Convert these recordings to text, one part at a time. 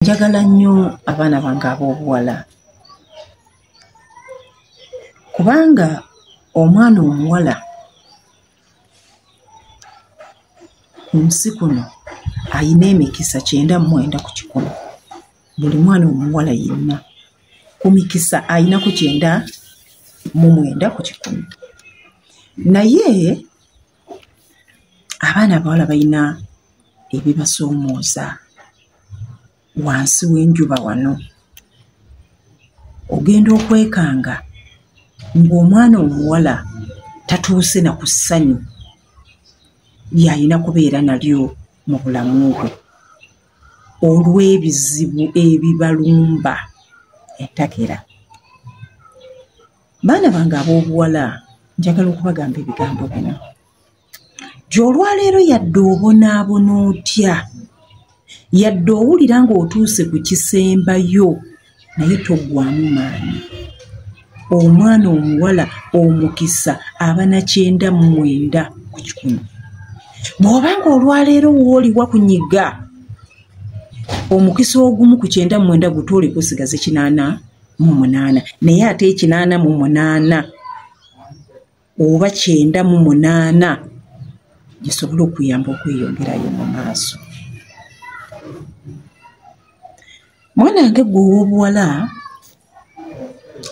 Njagala nnyo abaana bange ab'obuwala, kubanga omwana omuwala ku nsi kuno ayina emikisa 99 ku 100. Buli mwana omuwala yenna ku mikisa ayinako 99 ku 100. Naye abaana abawala balina ebibasoomooza wansi w'enjuba wano. Ogenda okwekanga ng'omwana omuwala tatuuse na ku ssanyu ly'alina kubeera nalyo mu bulamu bwe olw'ebizibu ebibalumba entakera. Baana bange ab'obuwala, njagala okubagamba ebigambo bino. Gy'olwaleero yadde obonaabona otya, yadde owulira ng'otuuse ku kisembayo, naye toggwaamu maanyi. Omwana omuwala omukisa aba na 99 ku 100. Bw'obanga olwaleero w'oli wakunyiga, omukisa ogumu ku 99 gutoole gusigaze 88, naye ate 88 oba 98 gisobole okuyamba okweyongerayo mu maaso. Mwana wange ggwe ow'obuwala,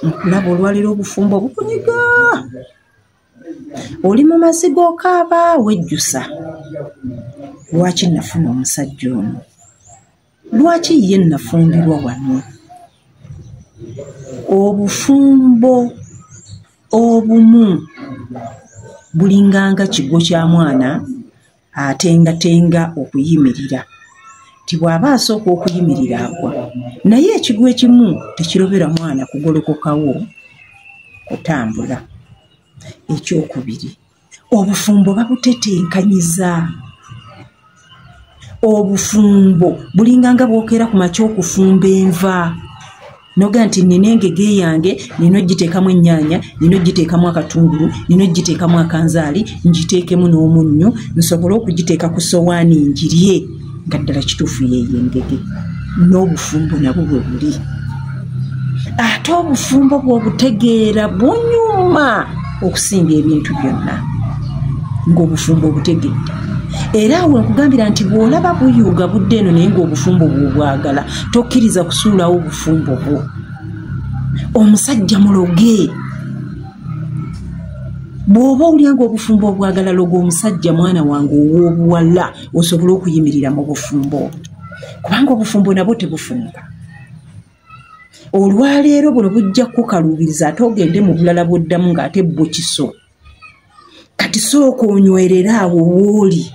nkulaba olwaleero obufumbo bukunyiga, oli mu maziga okaaba wejjusa, lwaki nafuna omusajja ono? Lwaki ye nafumbirwa wano? Obufumbo obumu bulinganga kigo kya mwana atengatenga okuyimirira, nti bw'aba asooka okuyimirira agwa, naye ekigo ekimu tekirobera mwana kugolokokawo kutambula. Ekyokubiri, obufumbo babutetenkanyiza. Obufumbo bulinganga bw'okeera ku makya okufumba enva, noga nti nina engege yange, nina ogiteekamu ennyaanya, nina ogiteekamu akatungulu, nina ogiteekamu akanzaali, ngiteekemu n'omunnyo, nsobole okugiteeka ku ssowaani ngirye nga ddala kituufu yeeyo engege. N'obufumbo nabwo bwe buli. Ate obufumbo bw'obutegeera bunyuma okusinga ebintu byonna, ng'obufumbo obutegedde. Era awo nkugambira nti bw'olaba buyuuga budde eno naye ng'obufumbo bw'obwagala, tokkiriza kusuulawo obufumbo bwo. Omusajja muloge. Bw'oba owulira ng'obufumbo obwagala, loga omusajja mwana wange ow'obuwala osobole okuyimirira mu bufumbo obwo, kubanga obufumbo nabwo tebufunika. Olwaleero buno bujja kukaluubiriza ate ogende mu bulala bw'oddamu ng'ate bwo kiso. Kati sooka onywerere awo w'oli,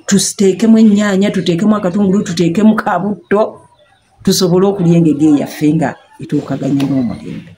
tusiteekemu ennyaanya, tuteekemu akatungulu, tuteekemu kabutto, tusobole okulya engege yaffe nga etuukaganye n'omulembe.